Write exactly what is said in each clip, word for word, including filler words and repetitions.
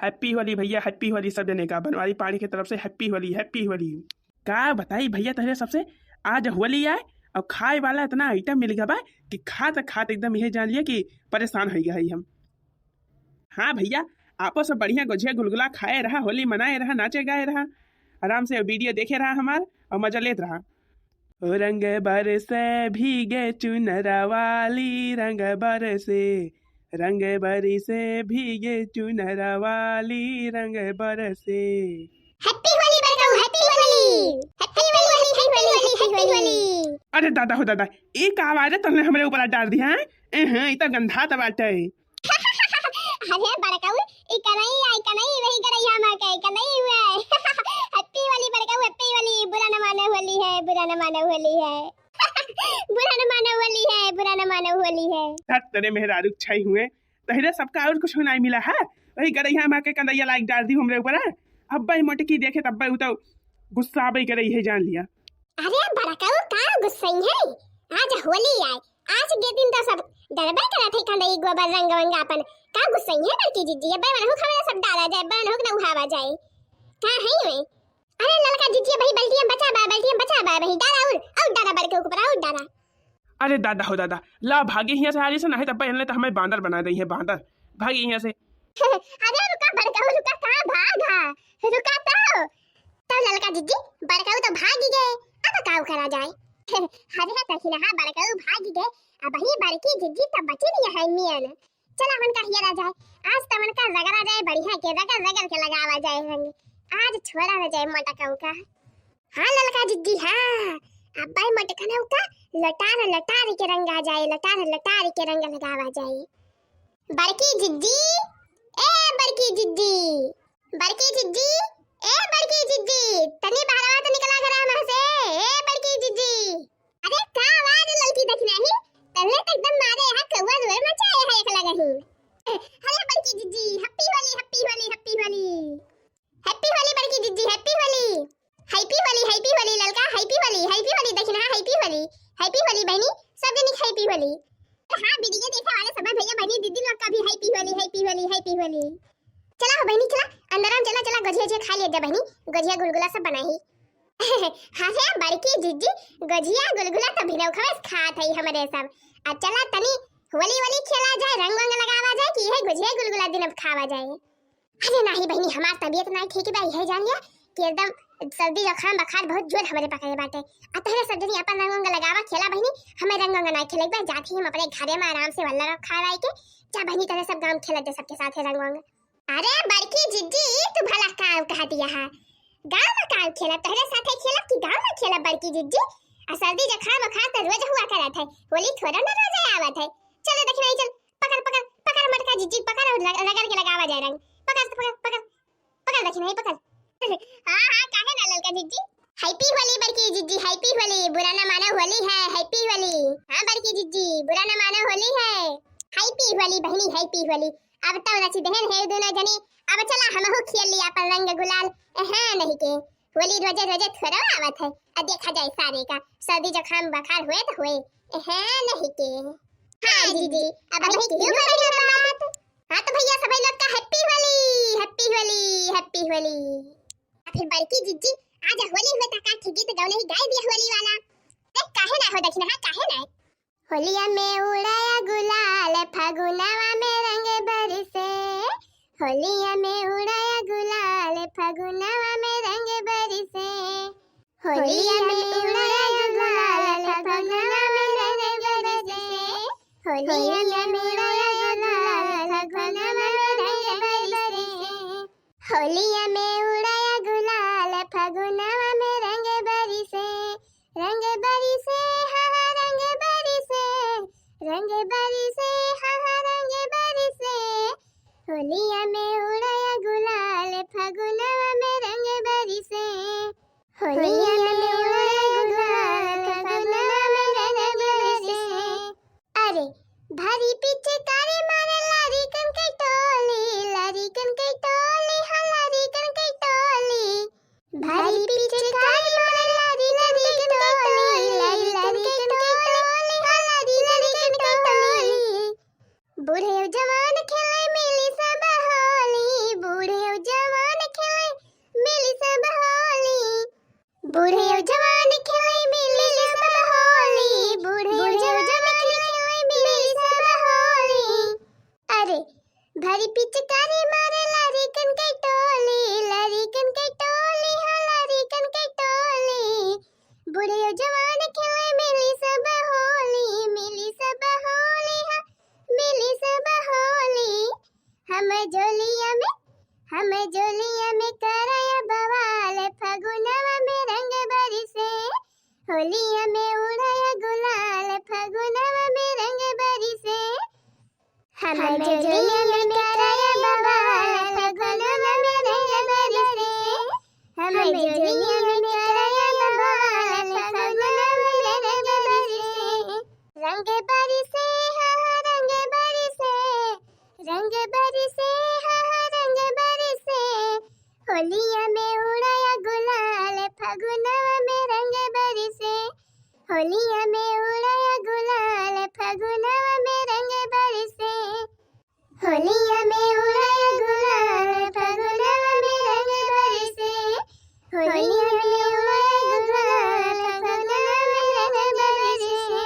Happy होली भइया, happy होली सब जने का, बनवारी पार्टी के तरफ से happy होली, happy होली। का बताई भइया तोहरे सबसे, आज होली आए और खाए वाला इतना item मिल गया बा कि खात खात एकदम यह जान लिया कि परेशान होइ गया है हम। हाँ भइया, आपो सब बढ़िया गोझिया गुलगुला खाए रहा, होली मनाए रहा, नाचे गाए रहा, आराम से video देखे रहा हमार और मजा लेत रहा। ओ रंग बरसे भीगे चुनर वाली, रंग बरसे, रंग बरसे भीगे चुनर वाली, रंग बरसे। Happy होली बड़काऊ, happy होली, happy होली, happy होली, happy होली। अरे दादा हो दादा, ई का आवाज है, तोहने हमरे ऊपर डार दिया है? एहे, ई तो गंधात बाटे। अरे बड़काऊ, ई कनई आई, कनई वही गरैया में के, कनई हुए। Happy होली बड़काऊ, happy होली, बुरा न मानो होली है, बुरा न मानो होली है। बुरा न मानो होली है, बुरा न मानो होली है। धत तेरे मेहरारू छई हुए, तहिरे सबका और कुछ नहीं मिला है, वही गरैया में के कनैया लाइक डार दी हमरे ऊपर है। अब्बे मोटकी देखे तब्बे उ तो गुस्सा आबे करे, यही जान लिया। अरे बड़काऊ का गुस्सई है, आज होली आए, आज के दिन तो सब डरबे करत है, कंदई गोबर रंग वंग आपन। का गुस्सई है बड़की जिज्जी? अब्बे वनहु खबरा सब डाला जाए, वनहु के उहावा जाए। का है ये? अरे ललका जिज्जी, भाई बल्टिया बचा बा, बल्टिया बचा बा, भाई डाला और, और डाला बड़के ऊपर, और डाला। अरे दादा हो दादा, ला भागे हियाँ से, आली से नहीं तब पहले तो हमें बांदर बना दई है, बांदर। भागे हियाँ से। अरे रुका बड़काऊ, रुका, कहाँ भागा? रुका तो। तो ललका जिज्जी, बड़काऊ तो भागी गए, अब काऊ करा जाए? अरे दखिनहा बड़काऊ भागी गए, अबही बड़की जिज्जी तो बची नहीं है मियन। चला उनका हियरा जाए, आज तो उनका रगड़ा जाए, बढ़िया के रगड़ रगड़ के लगावा जाए रंग, आज छोड़ा न जाए मोटकाऊ का। हाँ ललका जिज्जी, हाँ, अब्बे मोटकनऊ का लटार लटार के रंग आ जाए, लटार लटार के रंग लगावा जाए। बड़की जिज्जी, ए बड़की जिज्जी, बड़की जिज्जी, ए बड़की जिज्जी, तनी बहरवा तो निकला घरा में से, ए बड़की जिज्जी। अरे का आवाज ललकी दखिनही, पहले तो एकदम मारे है कौआ रोए मचाए है एक लगही। अरे बड़की जिज्जी, happy होली, happy होली, happy होली। Happy होली बड़की जिज्जी, happy होली। Happy होली, happy होली ललका, happy होली, happy होली दखिनहा, happy होली, happy होली बहनी, सब जनी happy होली। हाँ, video देखे वाले सब भैया बहनी दीदी लोग का भी happy होली, happy होली, happy होली। चला हो बहनी, चला अंदर हम, चला, चला गोझिया, गोझिया खा लिया जा बहनी, गोझिया गुलगुला सब बनाई। अरे बड़की जिज्जी, गोझिया गुलगुला तो भिनौखवे से खात है हमरे सब। आ चला तनी होली वोली खेला जाए, रंग वंग लगावा जाए कि यही गोझिया गुलगुला दिन अब खावा जाए। अरे नाही बहनी, हमार तबीयत नाही ठीक बा, यही जान लिया कि एकदम सर्दी जुकाम बुखार बहुत जोर हमरे पकड़े बाटे। आ तहरे सब जनी अपन रंग वंग लगावा, खेला बहनी, हमें रंग वंग नाही खेले बा, जात ही हम अपने घरे में आराम से वल्ला रंग खाए के। जा बहनी, तहरे सब गाँव खेलत जा सबके साथ है रंग वंग। अरे बड़की जिज्जी, तू भला काव कहा दिया है, गाँव में काव खेला, तहरे साथे खेला कि गाँव में खेला बड़की जिज्जी? आ सर्दी जुकाम बुखार तो रोज हुआ करत है, होली थोड़ा ना रोज आवत है। चलो दखिनही चल, पकड़, पकड़, पकड़ मोटका जिज्जी, पकड़ और रग-, रगड़ के लगावा जाए रंग। पकड़, पकड़, पकड़, पकड़ दखिनही, पकड़। हाँ, हाँ, काहे ना ललका जिज्जी? Happy होली बड़की जिज्जी, happy होली, बुरा ना मानो होली है, happy होली। हाँ बड़की जिज्जी, बुरा ना मानो होली है। Happy होली बहनी, happy होली। अब तो नची दहन है दोनों जनी, अब चला हमहू खेल लिया अपन रंग गुलाल। हाँ नहीं के, होली रोजे रोजे थोड़ा आवत है। अब देखा जाए सारे का, सर्दी जुकाम बुखार हुए तो हुए, हाँ नहीं के। हाँ जिज्जी, अब भाई क्यों कर रही हो बात? हाँ तो भैया सभी लोग का happy होली, happy होली, happy होली। आ फिर बड़की जिज्जी, आज होली हुए तो का ठीक गीत गौने ही गाई दिया होली वाला। ए, काहे ना हो दखिनहा, काहे ना? होलिया में उड़ाया गुलाल, फागुनवा में रंग बरसे। होलिया में उड़ाया गुलाल, फागुनवा में रंग बरसे। होलिया में उड़ाया गुलाल, फागुनवा में रंग बरसे। होलिया में उड़ाया गुलाल, फागुनवा में रंग बरसे। होलिया में उड़ाया गुलाल, फागुनवा में रंग बरसे। रंग बरसे, हाँ, हाँ, रंग बरसे। रंग बरसे, हाँ, हाँ, रंग बरसे। होलिया में उड़ाया गुलाल, फागुनवा में रंग बरसे। होलिया में उड़ाया गुलाल, फागुनवा में रंग बरसे। अरे, भारी पिचकारी मारे लारिकन के टोली, लारिकन के टोली, हाँ, लारिकन के टोली। भारी पिचकारी मारे लारिकन के टोली, लारिकन के टोली, हाँ, लारिकन के टोली। बूढ़े जवान खेले मिली सब होली। हम जोलिया में करया बवाल, फगुनवा में रंग बरिसे। होलिया में उड़या गुलाल, फगुनवा में रंग बरिसे। हम जोलिया में करया बवाल, फगुनवा में रंग बरिसे। हम जोलिया में करया बवाल, फगुनवा में रंग बरिसे। रंग बरिसे, हाँ, हाँ, रंग बरिसे। रंग बरिसे, हाँ, हाँ, रंग बरिसे। होलिया में उड़या गुलाल, फगुनवा में रंग बरिसे। होलिया में उड़या गुलाल, फगुनवा में रंग बरिसे। होलिया में उड़या गुलाल, फगुनवा में रंग बरिसे। होलिया में उड़या गुलाल, फगुनवा में रंग बरिसे।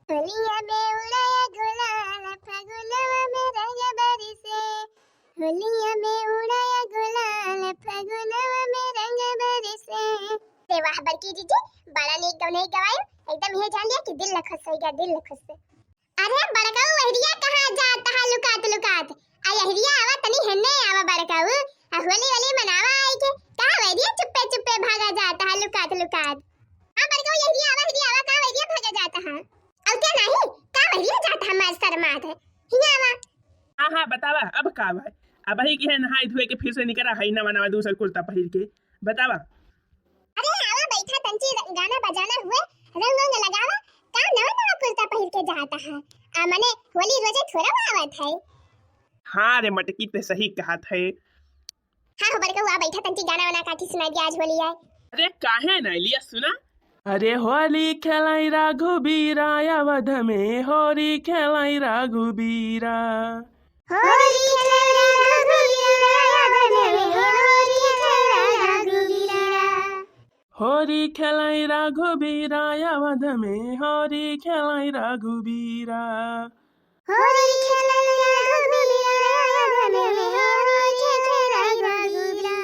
होलिया में उड़या गुलाल, फगुनवा में रंग बरिसे। होलिया में उड़या गुलाल, फगुनवा में रंग बरिसे। अरे वाह बड़की जीजी, बड़ा नीक गवनई गवायो। एकदम इहे जान लिया कि दिल खुश होइ गया, दिल खुश। अरे बड़कऊ, वहरिया कहाँ जात हा लुकात लुकात? आ यहरिया आवा, तनी हेने आवा बड़कऊ। आ होली वली मनावा आई के। कहाँ वहरिया चुप्पे चुप्पे भागा जात हा लुकात लुकात? हाँ बड़कऊ, यहरिया आवा, यहरिया आवा, कहाँ वहरिया भागा जात हा? अउते नाही, का वहरिया जात हा मार शर्मात है? हिया आवा। हाँ, हाँ, बतावा, अब का बा? अबही की है नहाई धोए के, फिर से निकरा है नवा नवा दूसर कुर्ता पहिर के। बतावा। अरे आवा बैठा, तंची गाना बजाना हुए, रंग रंग लगावा, का नवा नवा कुर्ता पहिर के जाता है? आ मने होली रोजे थोड़ा आवत है। हाँ रे मटकी, ते सही कहत है। हाँ हो बड़कऊ, आ बैठा, तंची गाना वाना काठी सुनाई दिया, आज होली आए। अरे काहे ना लिया सुना। अरे होली खेलाई रघुबीरा अवध में, होली खेलाई रघुबीरा। होली खेलाई रघुबीरा अवध में, होली खेलाई रघुबीरा। होली खेलाई रघुबीरा अवध में, होली खेलाई रघुबीरा। होली खेलाई रघुबीरा अवध में, होली खेलाई रघुबीरा।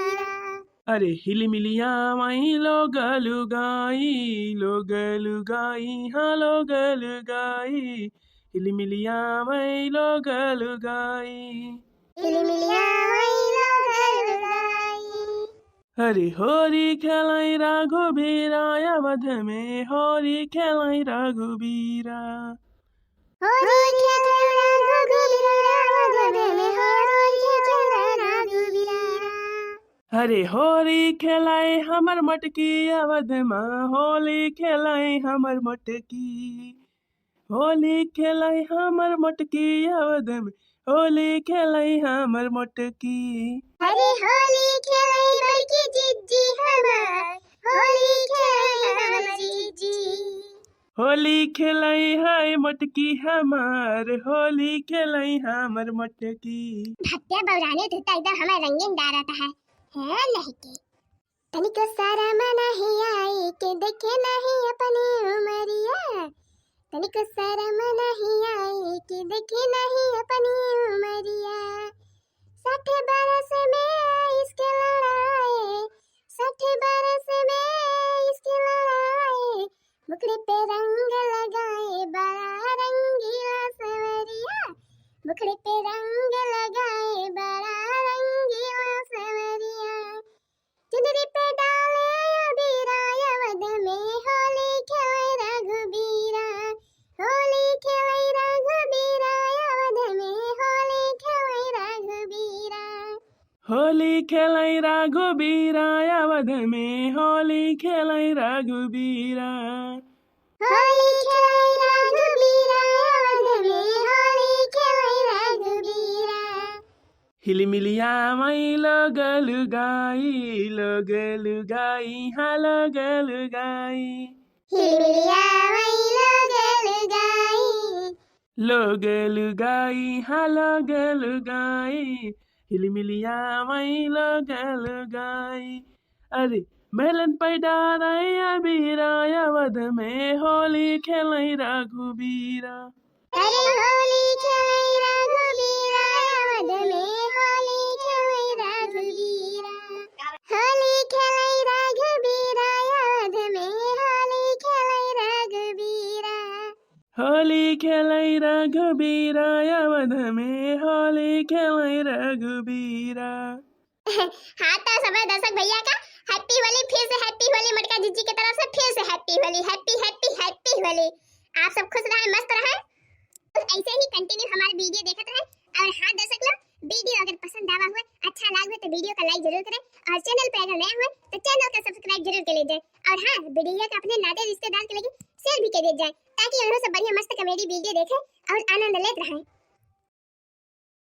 अरे हिलमिलिया माई लोग लुगाई, लोग लुगाई, हाँ लोग लुगाई। हिलमिलिया माई लोग लुगाई। हिलमिलिया माई लोग लुगाई। अरे होली खेलाई रघुबीरा अवध में, होली खेलाई रघुबीरा। होली खेलाई रघुबीरा अवध में, होली खेलाई रघुबीरा। अरे होली खेलाई हमर मटकी अवध मा, होली खेलाई हमर मटकी। होली खेलाई हमर मटकी अवध में, होली खेलाई हमर मटकी। अरे होली खेलाई बड़की जिज्जी हमार, होली खेलाई हमर जिज्जी। होली खेलाई हाय मटकी हमार, होली खेलाई हमर मटकी। भत्या बौराने तू तो एकदम हमार रंगीन डारत है, है नहीं के। तनिको शरम नाही आई के देखे नाही अपनी उमरिया। तनिको शरम नाही आई के देखे नाही अपनी उमरिया। साठ बरस में इश्क लड़ाए, साठ बरस में इश्क लड़ाए, मुखड़े पे रंग लगाए बड़ा रंगीला सँवरिया, मुखड़े पे रंग लगाए बड़ा रंगीला सँवरिया। चुनरी पे डाले अबीरा अवध में होली खेले रघुबीरा, होली खेले रघुबीरा अवध में होली खेले रघुबीरा। होली खेलै रघुबीरा अवध में, होली खेलै रघुबीरा। होली खेलै रघुबीरा अवध में, होली खेलै रघुबीरा। हिलमिलिया मै लोग लुगाई, लोग लुगाई, हाँ लोग लुगाई। हिलमिलिया मै लोग लुगाई। लोग लुगाई, हाँ लोग लुगाई, हिलमिलिया मै लोग लुगाई। अरे, महलन पैडा राय अबीरा अवध में, होली खेलै रघुबीरा। अरे, होली खेलै रघुबीरा अवध में, होली खेलै रघुबीरा। होली खेलै रघुबीरा अवध में, होली खेलै रघुबीरा। होली खेलै रघुबीरा अवध में, होली खेलै रघुबीरा। हाँ, तो सबै दर्शक भैया का happy होली, फिर से happy होली, मटका जीजी के तरफ से फिर से happy होली, happy, happy, happy होली। आप सब खुश रहें, मस्त रहें, और ऐसे ही continue हमारे video देखत रहें। और हाँ दर्शक लोग, video अगर पसंद आवा हुए, अच्छा लाग हुए तो video का like जरूर करें, और channel पे अगर नया हुए तो channel का subscribe जरूर कर लीजिए। और हाँ, video का अपने नाते रिश्तेदार के लगे share भी कर दिया जाए, ताकि उन्हों सब बढ़िया मस्त comedy video देखें और आनंद लेत रहें।